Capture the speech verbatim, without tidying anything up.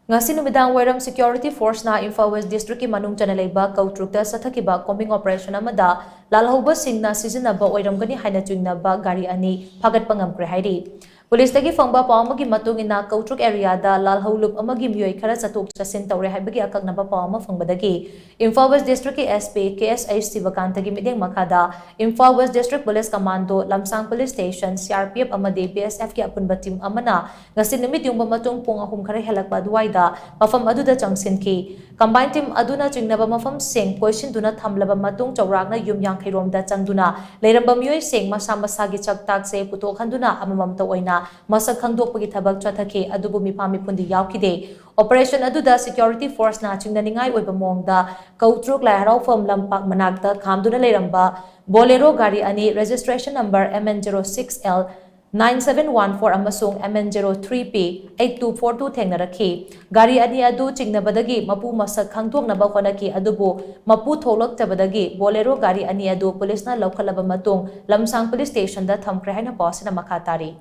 ꯉꯁꯤ ꯅꯨꯃꯤꯗꯥꯡ ꯋꯥꯏꯔꯝ security forceꯅ ꯏꯝꯐꯥꯜ ꯋꯦꯁ districtꯀꯤ ꯃꯅꯨꯡ ꯆꯟꯅ ꯂꯩꯕ ꯀꯧꯇ꯭ꯔꯨꯛꯇ ꯆꯠꯊꯈꯤꯕ combing operationꯑꯃꯗ ꯂꯥꯜꯍꯧꯕꯁꯤꯡꯅ ꯁꯤꯖꯤꯟꯅꯕ ꯑꯣꯏꯔꯝꯒꯅꯤ ꯍꯥꯏꯅ ꯆꯤꯡꯅꯕ ꯒꯥꯔꯤ ꯑꯅꯤ ꯐꯥꯒꯠꯄ ꯉꯝꯈ꯭ꯔꯦ ꯍꯥꯏꯔꯤ꯫ ꯄꯨꯂꯤꯁꯇꯒꯤ ꯐꯪꯕ ꯄꯥꯎ ꯑꯃꯒꯤ ꯃꯇꯨꯡ ꯏꯟꯅ, ꯀꯧꯇ꯭ꯔꯨꯛ areaꯗ ꯂꯥꯜꯍꯧ ꯂꯨꯞ ꯑꯃꯒꯤ ꯃꯤꯑꯣꯏ ꯈꯔ ꯆꯠꯊꯣꯛ ꯆꯠꯁꯤꯟ ꯇꯧꯔꯦ ꯍꯥꯏꯕꯒꯤ ꯑꯀꯛꯅꯕ ꯄꯥꯎ ꯑꯃ ꯐꯪꯕꯗꯒꯤ ꯏꯝꯐꯥꯜ ꯋꯦꯁ districtꯀꯤ S P K S H ꯁꯤꯕꯀꯥꯟꯇꯒꯤ ꯃꯤꯠꯌꯦꯡ ꯃꯈꯥꯗ Imphal west district police commando, ꯂꯝꯁꯥꯡ police station, C R P F ꯑꯃꯗꯤ B S Fꯀꯤ ꯑꯄꯨꯟꯕ team ꯑꯃꯅ ꯉꯁꯤ ꯅꯨꯃꯤꯠ ꯌꯨꯡꯕ ꯃꯇꯨꯡ ꯄꯨꯡ ꯑꯍꯨꯝ ꯈꯔ ꯍꯦꯜꯂꯛꯄ ꯑꯗꯨꯋꯥꯏꯗ ꯃꯐꯝ ꯑꯗꯨꯗ ꯆꯪꯁꯤꯟꯈꯤ꯫ Combined team ꯑꯗꯨꯅ ꯆꯤꯡꯅꯕ ꯃꯐꯝꯁꯤꯡ ꯀꯣꯏꯁꯤꯟꯗꯨꯅ ꯊꯝꯂꯕ ꯃꯇꯨꯡ, ꯆꯥꯎꯔꯥꯛꯅ ꯌꯨꯝ ꯌꯥꯡꯈꯩ ꯔꯣꯝꯗ ꯆꯪꯗꯨꯅ ꯂꯩꯔꯝꯕ ꯃꯤꯑꯣꯏꯁꯤꯡ ꯃꯁꯥ ꯃꯁꯥꯒꯤ ꯆꯥꯛ ꯇꯥꯛꯁꯦ ꯄꯨꯊꯣꯛꯍꯟꯗꯨꯅ ꯑꯃꯃꯝꯇ ꯑꯣꯏꯅ ꯃꯁꯛ ꯈꯪꯗꯣꯛꯄꯒꯤ ꯊꯕꯛ ꯆꯠꯊꯈꯤ, ꯑꯗꯨꯕꯨ ꯃꯤꯐꯥ ꯃꯤꯄꯨꯟꯗꯤ ꯌꯥꯎꯈꯤꯗꯦ꯫ Operation ꯑꯗꯨꯗ security forceꯅ ꯆꯤꯡꯅꯅꯤꯡꯉꯥꯏ ꯑꯣꯏꯕ ꯃꯑꯣꯡꯗ ꯀꯧꯇ꯭ꯔꯨꯛ ꯂꯥꯏ ꯍꯔꯥꯎꯐꯝ ꯂꯝꯄꯥꯛ ꯃꯅꯥꯛꯇ ꯈꯥꯝꯗꯨꯅ ꯂꯩꯔꯝꯕ Bolero ꯒꯥꯔꯤ ꯑꯅꯤ, registration number M N zero six L nine seven one four ꯑꯃꯁꯨꯡ M N zero three P eight two four two ꯊꯦꯡꯅꯔꯛꯈꯤ꯫ ꯒꯥꯔꯤ ꯑꯅꯤ ꯑꯗꯨ ꯆꯤꯡꯅꯕꯗꯒꯤ ꯃꯄꯨ ꯃꯁꯛ ꯈꯪꯗꯣꯛꯅꯕ ꯍꯣꯠꯅꯈꯤ, ꯑꯗꯨꯕꯨ ꯃꯄꯨ ꯊꯣꯛꯂꯛꯇꯕꯗꯒꯤ Bolero ꯒꯥꯔꯤ ꯑꯅꯤ ꯑꯗꯨ ꯄꯨꯂꯤꯁꯅ ꯂꯧꯈꯠꯂꯕ ꯃꯇꯨꯡ ꯂꯝꯁꯥꯡ police stationꯗ ꯊꯝꯈ꯭ꯔꯦ ꯍꯥꯏꯅ ꯄꯥꯎ ꯑꯁꯤꯅ ꯃꯈꯥ ꯇꯥꯔꯤ꯫